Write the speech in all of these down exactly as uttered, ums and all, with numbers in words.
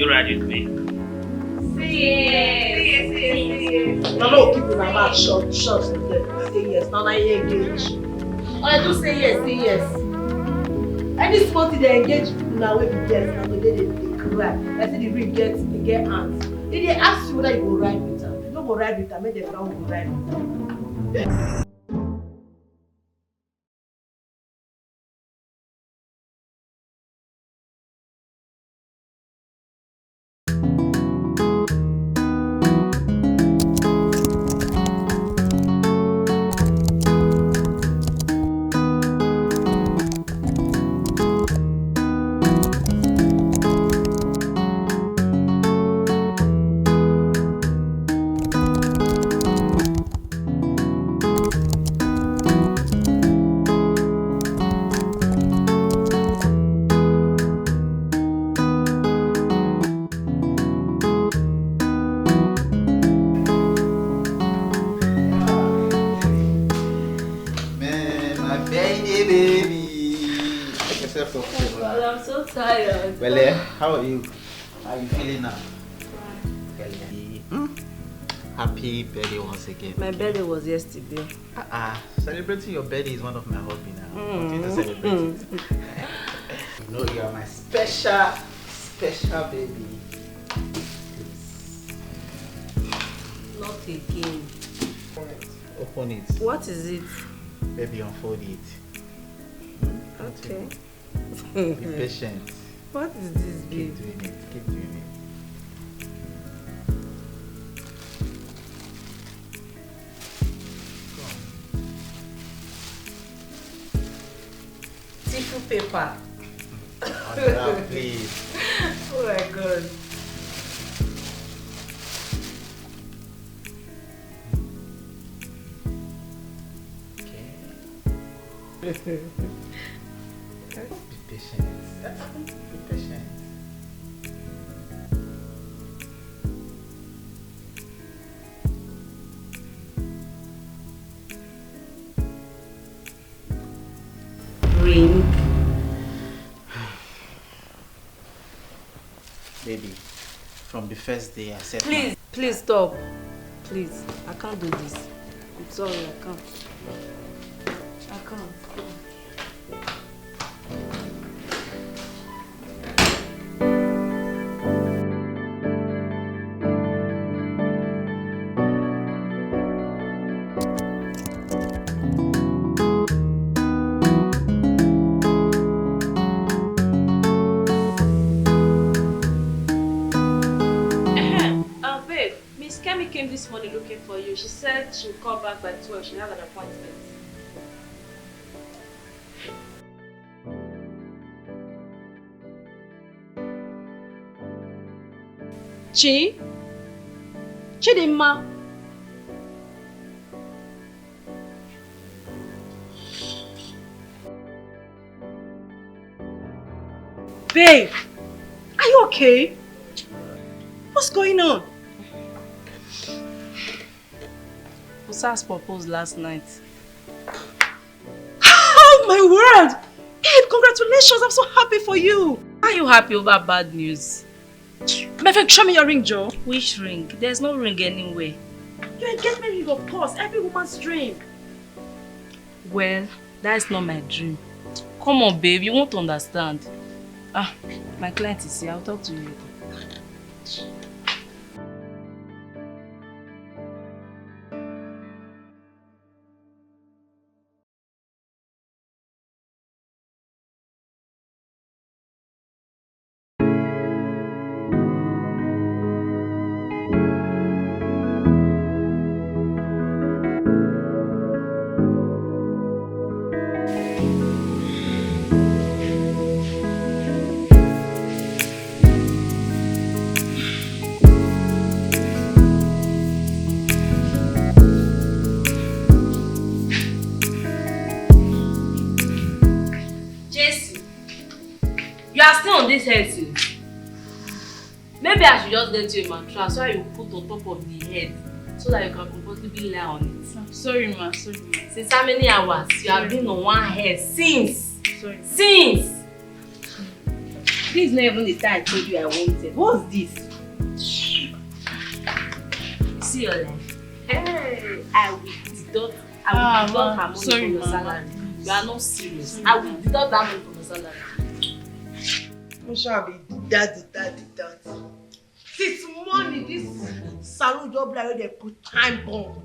You ride with me? Say yes. Say yes, say yes, say yes. Na no keep una mouth shut, shut. Say yes, na na you engage. All I do say yes, say yes. Any small thing dey engage people now wey be yes, na today dey dey cry. I see the ring get get hands. If they ask you whether you go ride with am, you no go ride with am, make dem know who go ride with am. Man, my baby, baby. Make yourself comfortable. Well, I'm so tired. Well, eh, how are you? How are you feeling now? Well, eh, hmm? Happy birthday once again. My birthday was yesterday. Uh-uh. Celebrating your birthday is one of my hobby now. Continue to celebrate it. You know you are my special, special baby. Not again. Open it. What is it? Baby, unfold it. Okay. Be patient. What is this, Keep babe? Doing it. Keep doing it. Tissue paper. Another, please. Oh my God. Okay. Be patient. Be patient. Ring. Baby, from the first day I said Please, please stop. Please, I can't do this. I'm sorry, I can't. I can't. Ehem, uh, babe, Miss Kemi came this morning looking for you. She said she'll call back by twelve. She has an appointment. Chi? Chidinma? Babe, are you okay? What's going on? Usas proposed last night. Oh my word! Babe, congratulations! I'm so happy for you! Are you happy over bad news? My friend, show me your ring, Joe. Which ring? There's no ring anywhere. Your engagement ring, of course, every woman's dream. Well, that's not my dream. Come on, babe, you won't understand. Ah, my client is here. I'll talk to you later. Jesse, you are still on this head since. Maybe I should just get you a mattress so you put on top of the head so that you can comfortably lie on it. Sorry, ma. Sorry, ma. Since how many hours you have been on one head since? Sorry. Since. This is not even the style I told you I wanted. What's this? See your life. Hey, I will deduct. I will Ah, deduct ma, her money sorry, from your ma. Salary. You are not serious. I will deduct that money from your salary. Mo ṣáà be daddy, daddy, daddy. Since morning, this salon job like they put time bomb.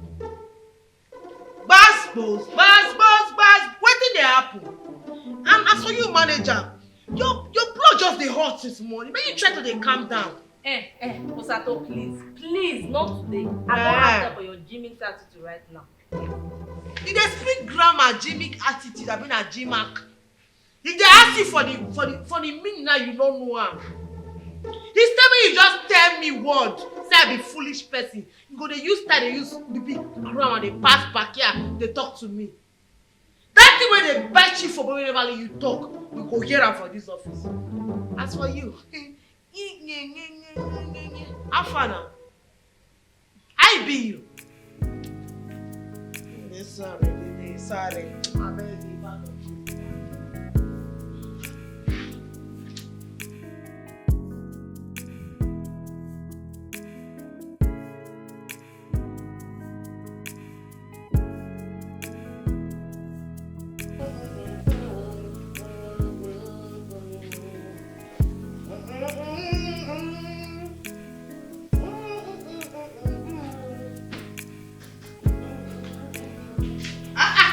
Gbas, gbos, gbas, gbos, gbas. Wetin dey happen? And as for you, manager, your your blood just dey hot since morning. Make you try to dey calm down. Eh, eh, Osato, please, please, not today. I don't have Eh. Time for your gymming attitude right now. You dey speak grammar, gymming attitude, abi na gymming. If they ask you for the for the for the meaning now, you don't know am. Instead, when you just tell me word, say I be foolish person, you go dey use style, dey use big big grammar, dey pass back here, dey talk to me. That thing wey dey bite you for body, never let you talk, we go hear am for this office. As for you, how far now? I be you. Dey sorry, dey sorry. Abeg, dey back up. Ah, ah.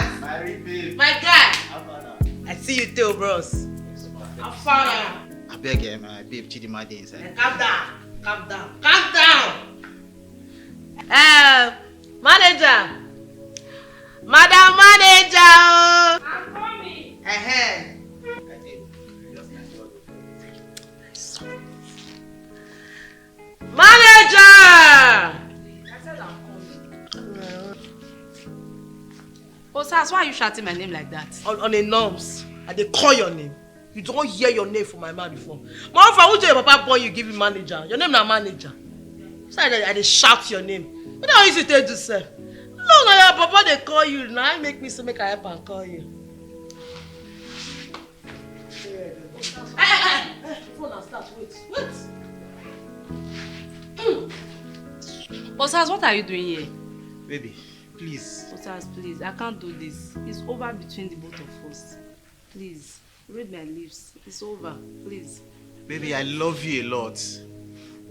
Osas! My real babe. My guy. How far now? I see you too, bros. How far now? I beg you, my babe, Chidima dey inside. Eh, calm down, calm down, calm down. Uh, manager, madam manager, oh. I'm coming. Uh-huh. Manager! I said I'm coming. Osas, why are you shouting my name like that? On, on a norms, I dey call your name. You don't hear your name for my mouth before. Moreover, who your papa born you give me manager? Your name na manager. So I dey, I dey shout your name. What are you to do, sir? No, na your papa dey call you. Now I make me say make I help and call you. Eh, eh, eh, eh, before una start, wait, wait. Osas, what are you doing here? Baby, please. Osas, please, I can't do this. It's over between the both of us. Please, read my lips. It's over, please. Baby, I love you a lot.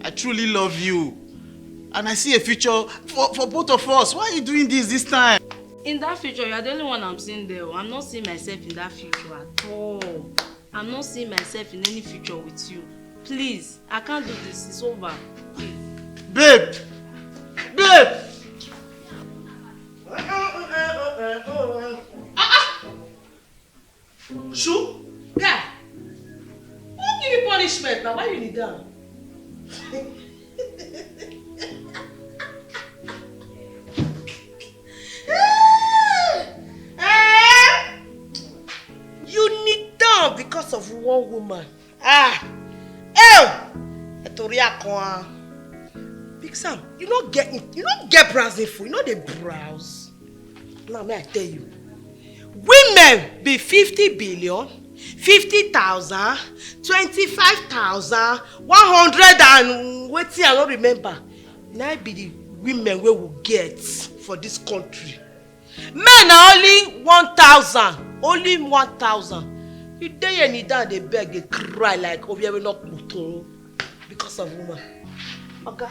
I truly love you. And I see a future for, for both of us. Why are you doing this this time? In that future, you are the only one I'm seeing there. I'm not seeing myself in that future at all. I'm not seeing myself in any future with you. Please, I can't do this. It's over. Please. Babe! Babe! Ah, ah! Shu, guy, who give you punishment now? Why you kneel down? Eh? You kneel down because of one woman. Ah! Eh! Etoria kan. Big Sam, you no get, you no get browsing phone, you no dey browse. Now, may I tell you, women be fifty billion, fifty thousand, twenty-five thousand, one hundred and wetin I no remember. Na be the women wey we get for this country. Men na only one thousand, only one thousand. You dey here, kneel down, dey beg, dey cry like obiere no kuto because of woman. Oga,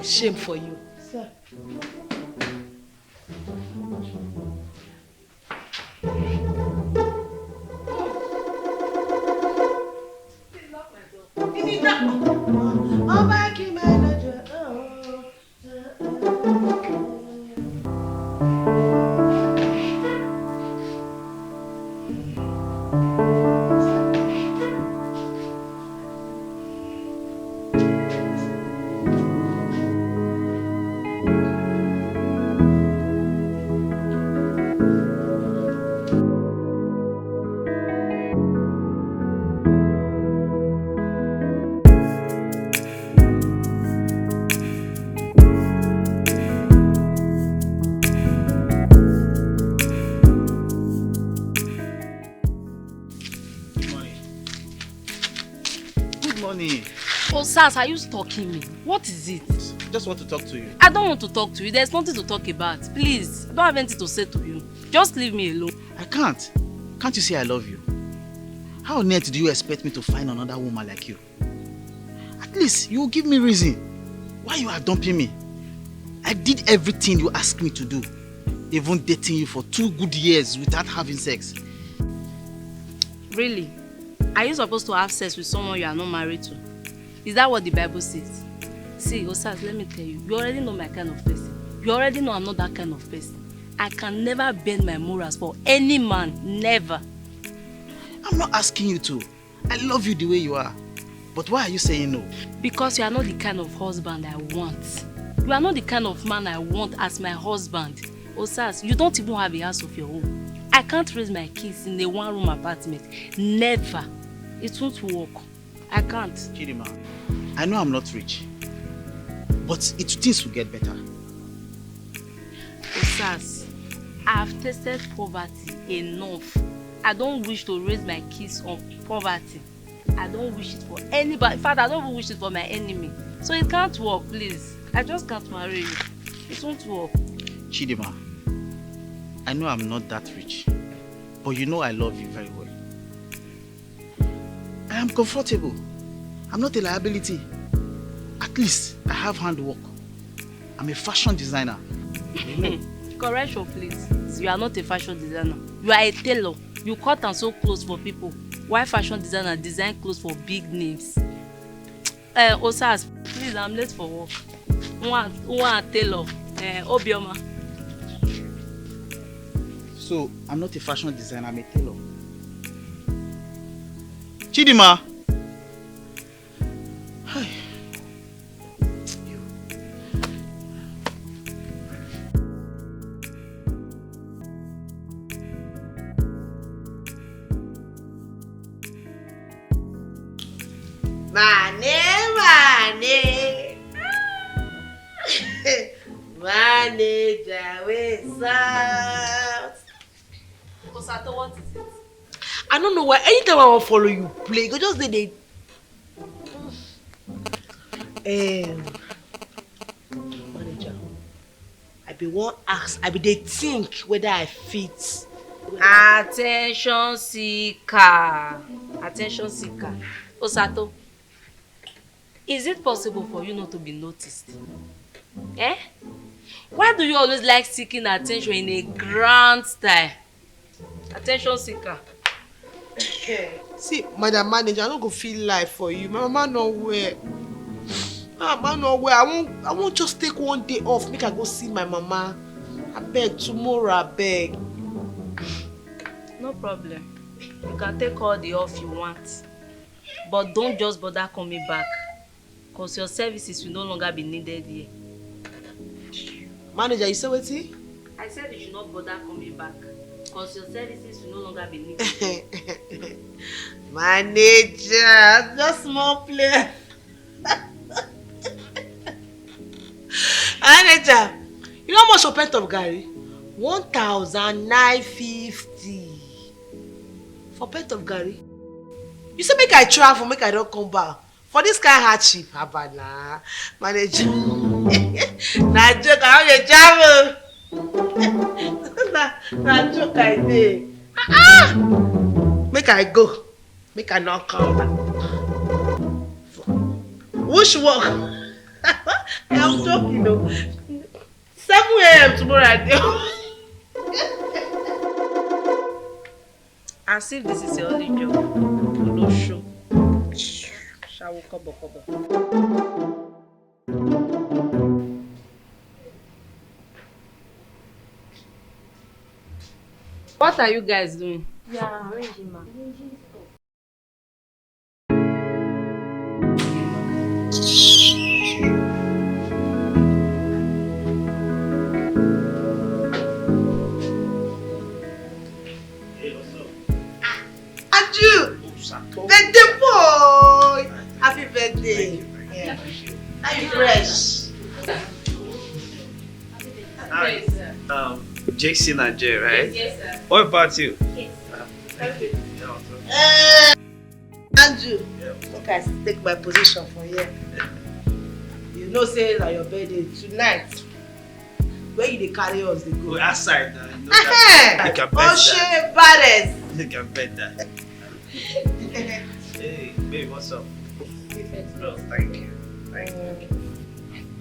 shame for you. Sir. Otas, are you stalking me? What is it? Just want to talk to you. I don't want to talk to you. There's nothing to talk about. Please, I don't have anything to say to you. Just leave me alone. I can't. Can't you see I love you? How on earth do you expect me to find another woman like you? At least you give me reason why you are dumping me. I did everything you asked me to do, even dating you for two good years without having sex. Really? Are you supposed to have sex with someone you are not married to? Is that what the Bible says? See, Osas, let me tell you, you already know my kind of person. You already know I'm not that kind of person. I can never bend my morals for any man, never. I'm not asking you to. I love you the way you are. But why are you saying no? Because you are not the kind of husband I want. You are not the kind of man I want as my husband. Osas, you don't even have a house of your own. I can't raise my kids in a one-room apartment. Never. It won't work. I can't. Chidima, I know I'm not rich, but it, things will get better. Osas, I have tasted poverty enough. I don't wish to raise my kids on poverty. I don't wish it for anybody. In fact, I don't even wish it for my enemy. So it can't work, please. I just can't marry you. It won't work. Chidima, I know I'm not that rich, but you know I love you very well. I am comfortable. I'm not a liability. At least I have handwork. I'm a fashion designer. You know. Correction, please. You are not a fashion designer. You are a tailor. You cut and sew clothes for people. Why fashion designer design clothes for big names? Uh, Osas, please, I'm late for work. One, one tailor. Uh, Obioma. So, I'm not a fashion designer, I'm a tailor. Chidima! Hi. Mane, mane. Manager, what's up? Osato, what is it? I don't know why. Anytime I want to follow you play, you go just dey dey. Um, manager, I be wan ask, I be dey think whether I fit. Attention seeker. Attention seeker. Osato, is it possible for you not to be noticed? Eh? Why do you always like seeking attention in a grand style? Attention seeker. See, madam manager, I no go fit lie for you. My mama no well. My mama no well. I wan, I wan just take one day off, make I go see my mama. Abeg, tomorrow, abeg. No problem. You can take all the off you want, but don't just bother coming back, 'cause your services will no longer be needed here. Manager, you say wetin? I said you should not bother coming back, 'cause your services will no longer be needed. Manager, just small play. Manager, you know how much for pint of garri? One thousand nine fifty. For pint of garri? You say make I travel, make I don come back. For this kind hardship, haba na. Manager. Na joke, I no dey travel. Na, na joke I dey. Ah, ah! Make I go. Make I not come back. Which work? I'm joking, no. Seven a m tomorrow I dey. As if this is your only job. Olosho. Shawo kobo kobo. What are you guys doing? Yeah, arranging, ma. And you, birthday boy, happy birthday. Yeah. How you fresh? Hi. Um, Jason and Jay, right? Yes, sir. What about you? Yes, sir. Eh. Andrew, yeah, make I take my position for here. You know say na your birthday tonight. Where you dey carry us dey go? We outside now. You know that. Make a bet that. Oshe Barres. Make a bet that. Hey, babe, what's up? Bro, thank you. Thank you.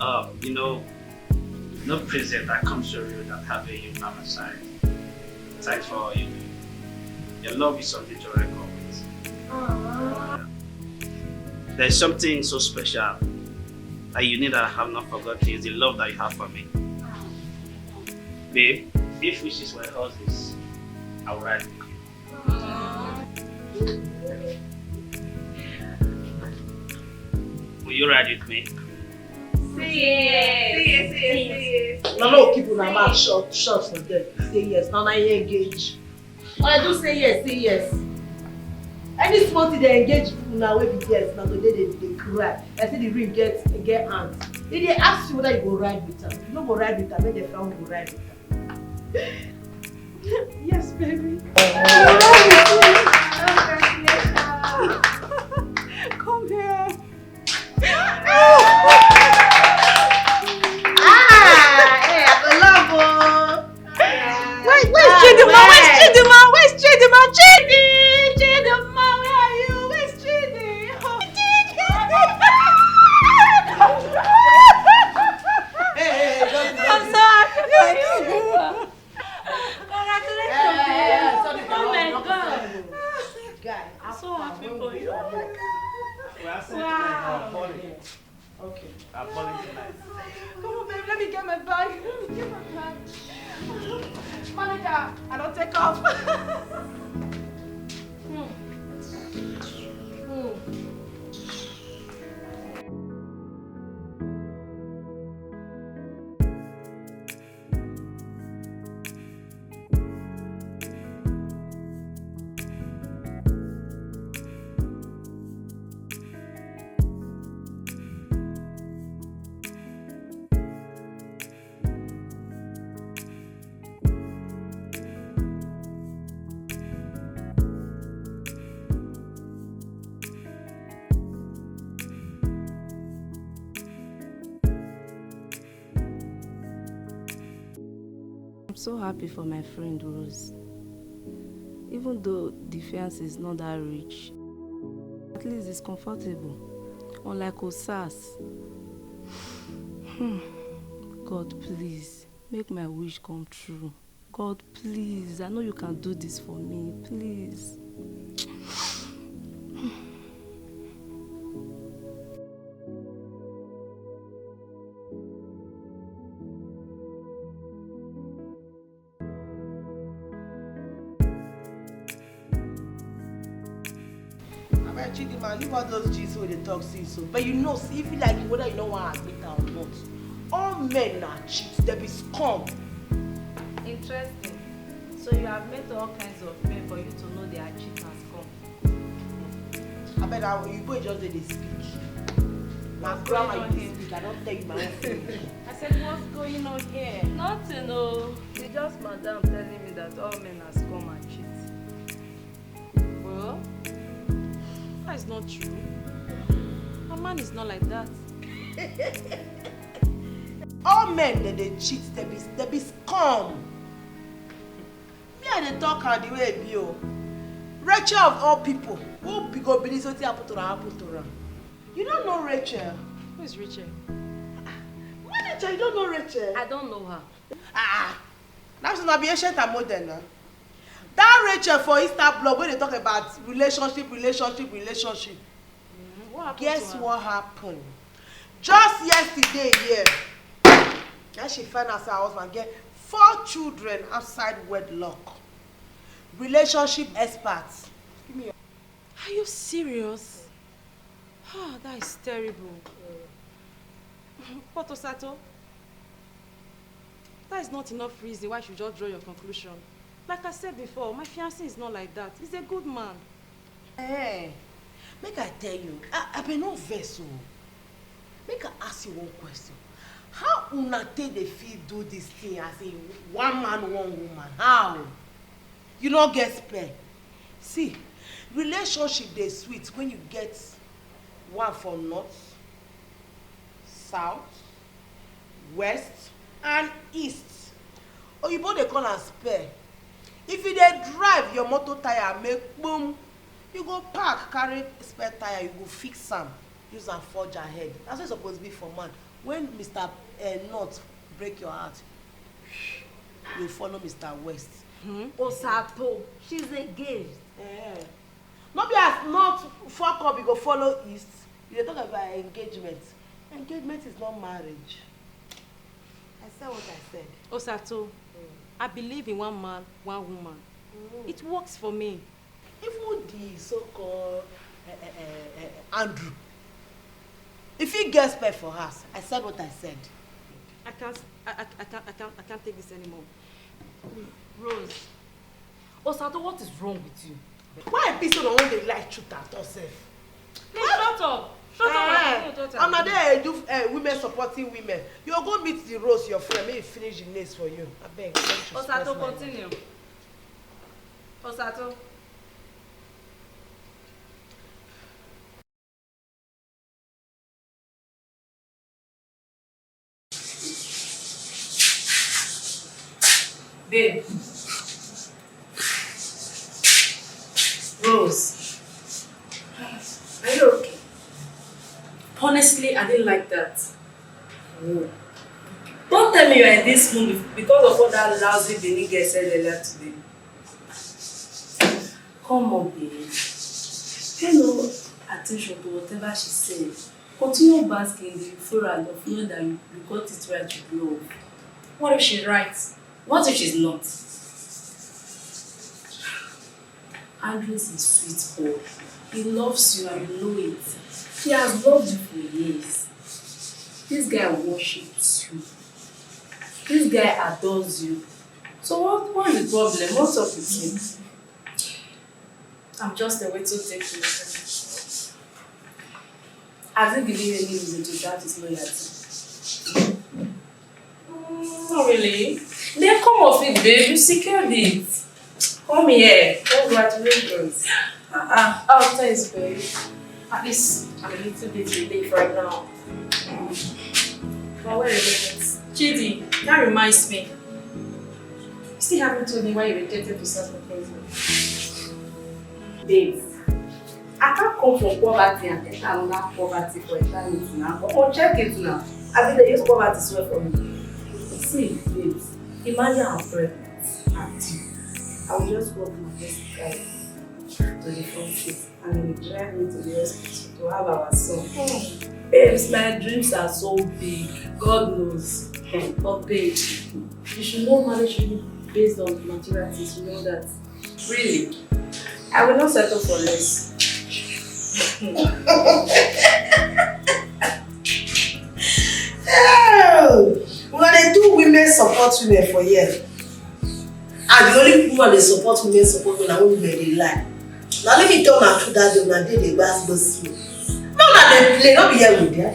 Um, you know, no present that comes so real than having you by my side. Thanks for all you do. Your love is something to reckon with. There's something so special that you need that I have not forgotten is the love that you have for me. Babe, if wishes were horses, I would ride with you. Will you ride with me? Say yes. Say yes, say yes, say yes. No, no, keep una mouth shut, shut for them. Say yes. Now, now you engage. I do say yes, say yes. Any small thing they engage people now wey be girls now today they, they cry. I see the ring get get hands. If they ask you whether you go ride with them, you no go ride with them. Make the friend go ride with them. Yes, baby. Come here. Ah, hey, I go love, oh. Where, where's Chidima? Where's Chidima? Where's Chidima? Chidi, Chidima, where are you? Where's Chidi? Hey, hey, hey, don't do that. I'm so happy for you. Congratulations. Eh, eh, eh, sorry, oh my God. Guy, I'm so happy for you. Wow. Okay. I'm balling tonight. Come on, babe, let me get my bag. Let me get my bag. Manager, I don't take off. Hmm. Hmm. I'm so happy for my friend Rose. Even though the fiancé is not that rich, at least it's comfortable. Unlike Osas. Hmm. God, please, make my wish come true. God, please, I know you can do this for me. Please. Abeg, Chidima, leave all those gist wey dey talk since so. But you know, see, if you like, whether you no wan admit am or not, all men na cheat, dem be scum. Interesting. So you have met all kinds of men for you to know they are cheaters, come. Abeg, na oyibo you just dey dey speak. Na grammar you dey speak, I don tell you my own finish. I said, what's going on here? Nothing, oh. It's just madam telling me that all men are scum and cheat. Well, that is not true. A man is not like that. All men dem dey cheat, dem be, dem be scum. Me, I dey talk am the way e be o. Rachel of all people, who be go believe wetin happen to her happen to am? You don't know Rachel? Who is Rachel? Manager, you don't know Rachel? I don't know her. Ah, that one na be ancient and modern na. That Rachel for Insta blog wey dey talk about relationship, relationship, relationship. Mm, what happened to her? Guess what happened? Just yesterday here, na she find out say her husband get four children outside wedlock. Relationship experts. Give me your... Are you serious? Ah, that is terrible. But Osato, that is not enough reason why you should just draw your conclusion. Like I said before, my fiancé is not like that. He's a good man. Eh, make I tell you, I, I be no vex o. Make I ask you one question. How una take dey fit do this thing as a one man, one woman? How? You no get spare. See, Relationship dey sweet when you get one for north, south, west and east. Oyibo dey call am spare. If you dey drive your motor tyre make boom, you go park carry spare tyre, you go fix am, use am forge ahead. Na so e suppose be for man. When Mister Eh, North break your heart, you follow Mister West. Hmm? Osato, she's engaged. Eh. No be as North fuck up, you go follow East. You dey talk about engagement. Engagement is not marriage. I said what I said. Osato, I believe in one man, one woman. Mm. It works for me. Even the so-called eh, eh, eh, eh, Andrew, if he get spare for house, I said what I said. I can't, I, I, I can't, I can't, I can't take this anymore. Rose, Osato, what is wrong with you? Why be so una wan dey lie truth at all sef? Please shut up. Shut up and Eh, listen to what I'm una dey do eh, women supporting women. You go meet the Rose, your friend, make he finish the nails for you. Abeg, don't you stress Osato, my continue. Osato. Babe. Rose. Are you okay? Honestly, I didn't like that. Oh. Don't tell me you're in this mood because of what that lousy Benin girl said earlier today. Come on, babe. Pay no attention to whatever she said. Continue basking in the euphoria of knowing that you, you got it right with love. What if she's right? What if she's not? Andrew is a sweet boy. He loves you and you know it. He has loved you for years. This guy worships you. This guy adores you. So what, what is the problem? What's up with him? I'm just a little taken. Has he given you any reason to doubt his loyalty? Mm, not really. Then come off it, babe. You secured it. Come here. Congratulations. Ah, ah. Oh, thanks, babe. At least I'm a little bit relieved right now. But wait a minute. Chidi, that reminds me. You still haven't told me why you rejected to serve the prison. Babes, I can't come from poverty and enter another poverty for eternity now. Come on, check it now. I think they use poverty swear for me. See, babes, imagine I'm pregnant and I will just go with my best guy to the front seat and he will drive me to the hospital to have our son. Hmm. Babes, my dreams are so big. God knows. Hmm. But babe, you should not marry me based on material things. You know that. Really? I will not settle for less. Hell! Una dey do women support women for here. And the only woman dey support women support women na when women dey lie. Na let me tell una true that day una dey dey gbas gbos me. No, una dey play, no be here we dey.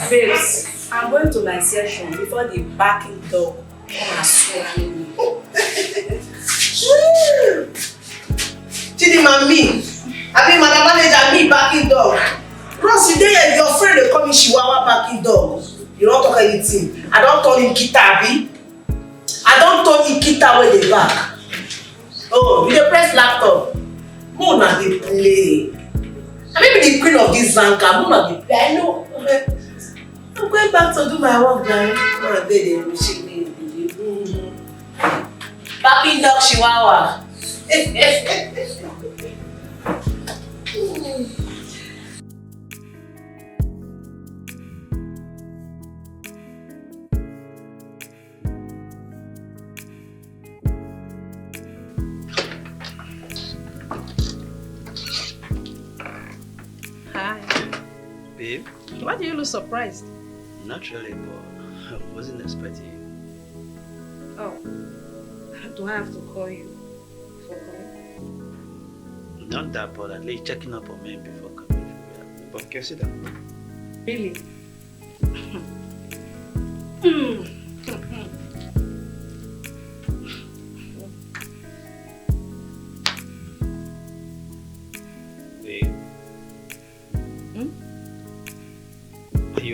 Babes, I'm going to my session before the barking dog come and swallow me. Chidinma, me, I be madam manager, me barking dog. Rose, you dey here, your friend dey call me chihuahua barking dog. You no talk anything. I don turn him kita, abi? I don turn him kita wey dey bark. Oh, you dey press laptop. Mo na dey play. I may be the queen of this zanga. Mo na dey play. I know. I'm going back to do my work, jare. Una dey dey shake me. Barking dog chihuahua. Hi. Babe? Why do you look surprised? Not really, but I wasn't expecting you. Oh. Do I have to call you before coming? Not that, but at least checking up on me before coming. But you can sit down. Really? Mm.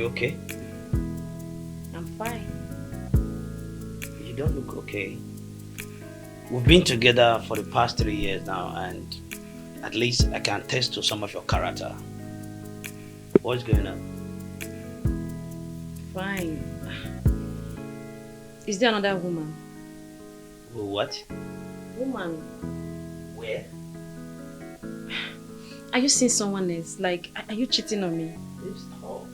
Okay? I'm fine. You don't look okay. We've been together for the past three years now, and at least I can attest to some of your character. What's going on? Fine. Is there another woman? What? Woman. Where? Are you seeing someone else? Like, are you cheating on me? Please stop.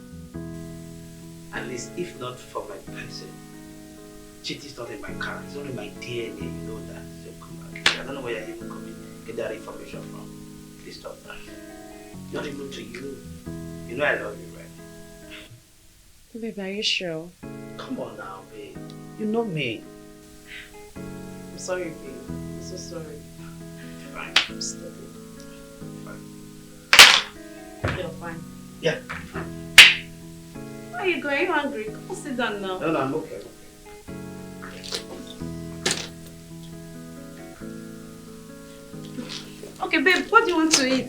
At least, if not for my person, cheating is not in my character. It's not in my D N A. You know that. So come on. I don't know where you're even coming, get that information from. Please stop that. Not even to you. You know I love you, right? Babe, are you sure? Come on now, babe. You know me. I'm sorry, babe. I'm so sorry. Fine. Stop it. Fine. You're fine. Yeah. Why are you going? Are you hungry? Come sit down now. No, no, I'm okay. Okay, babe, what do you want to eat?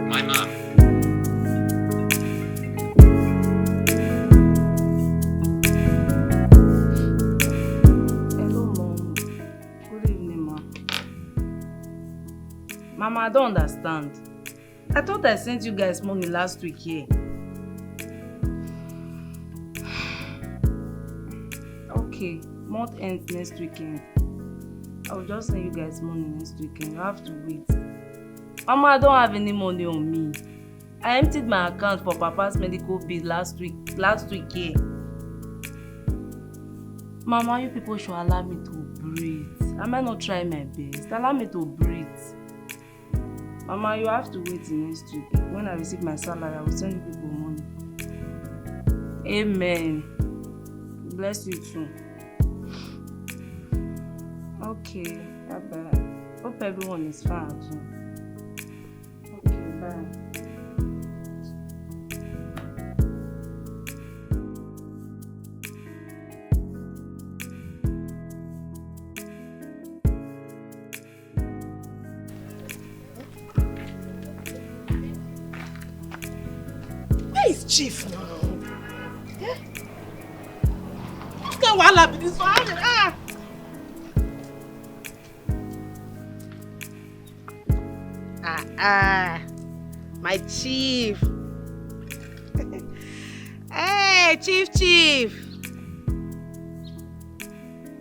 My mom. Hello, Mom. Good evening, Ma. Mama, I don't understand. I thought I sent you guys money last week here. Okay, month ends next weekend. I will just send you guys money next weekend. You have to wait. Mama, I don't have any money on me. I emptied my account for Papa's medical bill last week. Last week here. Mama, you people should allow me to breathe. Am I not trying my best? Allow me to breathe. Mama, you have to wait till next week. When I receive my salary, I will send you people money. Amen. Bless you too. Okay, bye bye. Hope everyone is fine at home. Okay, bye. Where is Chief now? Eh? What kind of wahala be this one? Ah! Ah, ah. My chief. Hey, chief, chief.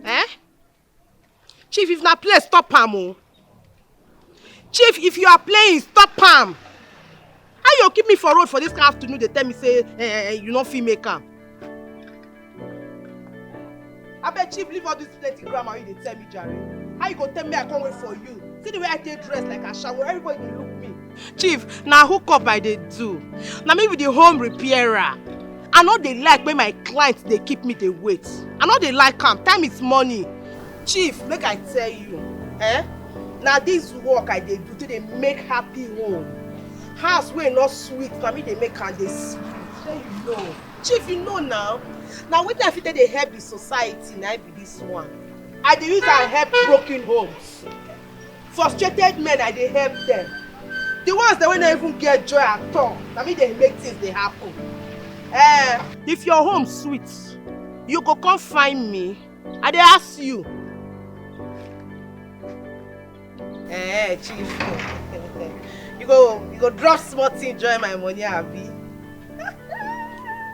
Eh? Chief, if na play, stop am o. Chief, if you are playing, stop am. How you keep me for road for this kind afternoon? They tell me say eh, eh, you no fit make am. Abeg, chief, leave all this plenty grammar you dey tell me, jare. How you go tell me I can't wait for you? See the way I take dress like a shower. Everybody dey look me. Chief, na hook up I dey do. Na me be the home repairer. I no dey like when my clients dey keep me dey wait. I no dey like am. Time is money. Chief, make I tell you, eh? Na this work I dey do to dey make happy home. House wey no sweet, na me dey make am dey sweet. Shey you know? Chief, you know now. Na wetin I fit take dey help the society na be this one. I dey use am help broken homes. Frustrated men, I dey help them. The ones that wey no even get joy at all, na me dey make things dey happen. Eh, if your home sweet, you go come find me. I dey ask you. Eh, chief. You go, you go drop small thing, join my money, abi?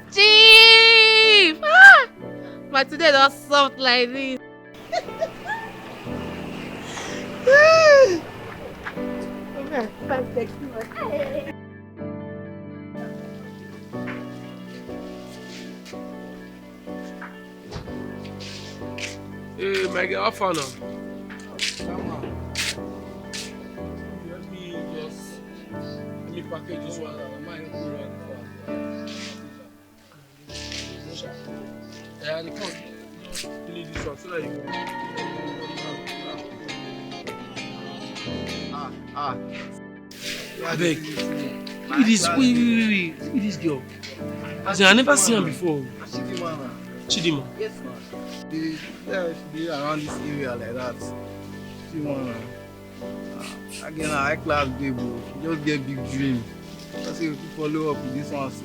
Chief! Ah! My today don soft like this. Hey, my girl, how far now? Let me just let me package this one. I might help you run fast. Yeah, they come. Finish this one so that you go. Ah, ah. Abeg, look at this, wait, wait, wait, wait, look at this girl. As in, I never see her before. Chidima na. Chidima? Yes, ma. They, they, they around this area like that. Chidima na. Ah, again, na high class babe o. She just get big dream. Just say we fit follow up with this one so.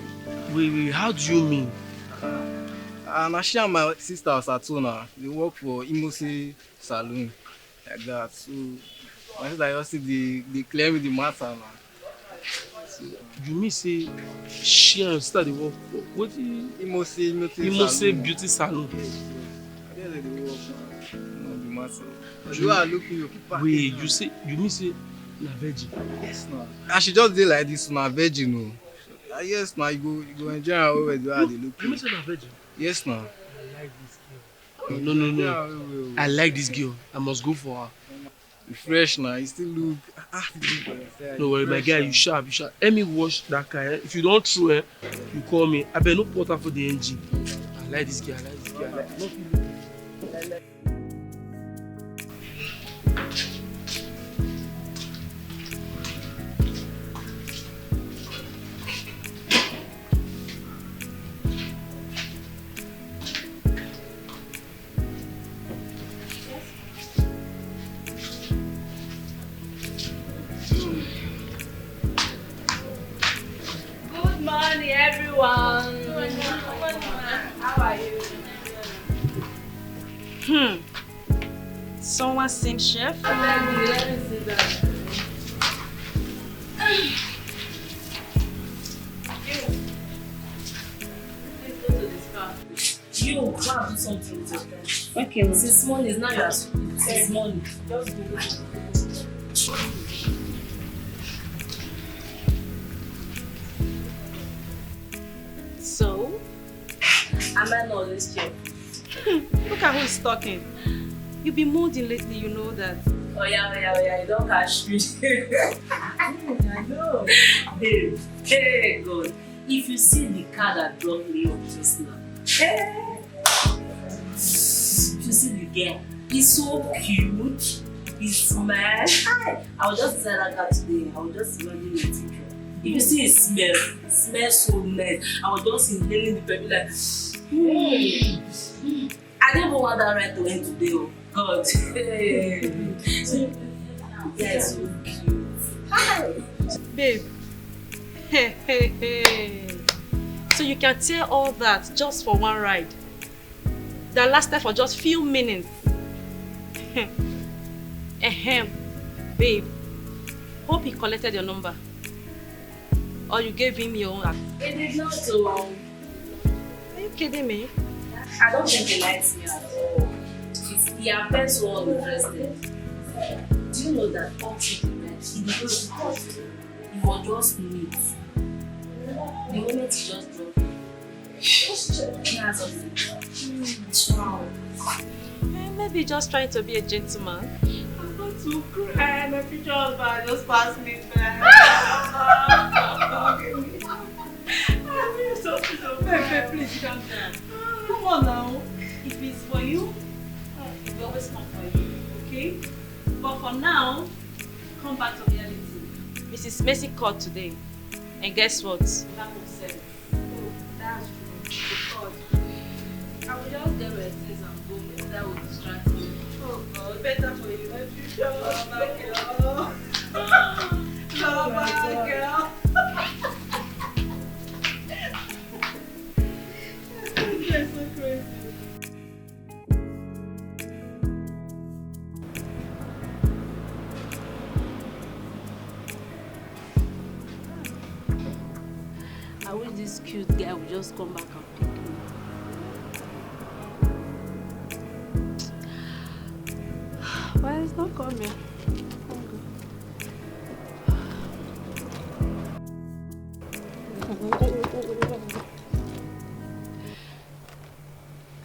Wait, wait, how do you mean? Ah, na she and my sister as at so na. They work for Imose Saloon like that. So my sister just say they, they clear me the matter na. So, you mean say she and your sister dey work for wetin? Imose, Imose Imose Saloon. Beauty Salon. Yes, sir. I just say they work na. No be matter. But the way I look you, wait, you say, you mean say na virgin? Yes, na. And she just dey like this, na virgin o. Ah, yes, na, you go, you go enjoy her well well, the way I dey look you. You mean say na virgin? Yes, na. I like this girl. No, no, no, no. I like this girl. I must go for her. You fresh na, you still look, ah, ah. No worry, my guy, you sharp, you sharp. Help me wash that car, eh? If you don throw, eh, you call me. Abeg, no put water for the engine. I like this girl, I like this girl. I like, no feel. Good morning, everyone. How are you? Hmm. Someone seems cheerful. Abeg, let me sit down. You. Please go to the spa. You, go and do something with your friend. Okay, ma'am. Since morning, now you are sleeping. Since morning. Just go. So, am I not always cheerful? Hmm, look at who is talking. You've been mooding lately, you know that. Oh yeah, oh yeah, oh yeah, you don't catch me. Hmm, I know. Babe, hey God, if you see the car that dropped me off just now, hey, if you see the girl, he's so cute. He smiles. Hi. I was just inside that car today. I was just imagine my teacher. If you see his smell, it smells so nice. I was just inhaling the perfume like, hmm. I didn't even want that ride to end today. Oh God. Hey. Yes, so cute. Hi. Babe. Hey, hey, hey. So you can tear all that just for one ride that lasted for just few minutes. Ahem. Babe, hope he collected your number. Or you gave him your own? He did not. Oh. Are you kidding me? I don't think he likes me at all. It's, he appears so uninterested. Do you know that up to the night, he did not talk to me? He was just neat. The moment he just dropped me, just, hmm, wow. Eh, maybe just trying to be a gentleman. I'm going to cry. My future husband just passed me by. I feel so, so bad. Babe, babe, please calm down. Come on now. If it's for you, it will always come for you, okay? But for now, come back to reality. Missus Macy called today, and guess what? Back upstairs. Oh, that's true. She called. I will just get my things and go. Maybe that will distract me. Oh God, better for you. My future husband, girl. Lover, girl. You're so crazy. I wish this cute guy would just come back and pick me. Why is not coming?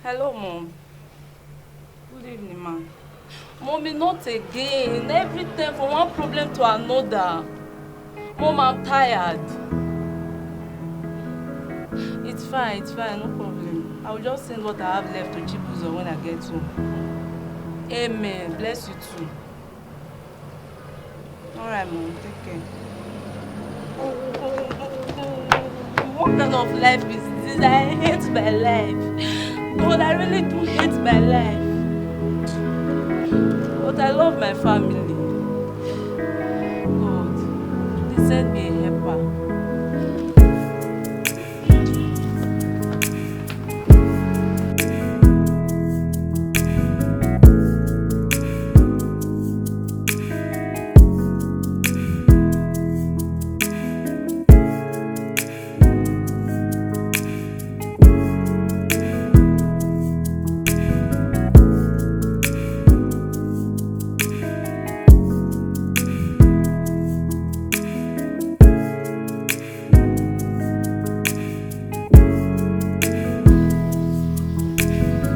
Hello, Mom. Good evening, ma. Mommy, not again. Every time from one problem to another. Mom, I'm tired. It's fine, it's fine, no problem. I will just send what I have left to Chibuzo when I get home. Amen. Bless you too. All right, Mom. Take care. What kind of life is this? I hate my life. God, I really do hate my life. But I love my family. God, please send me a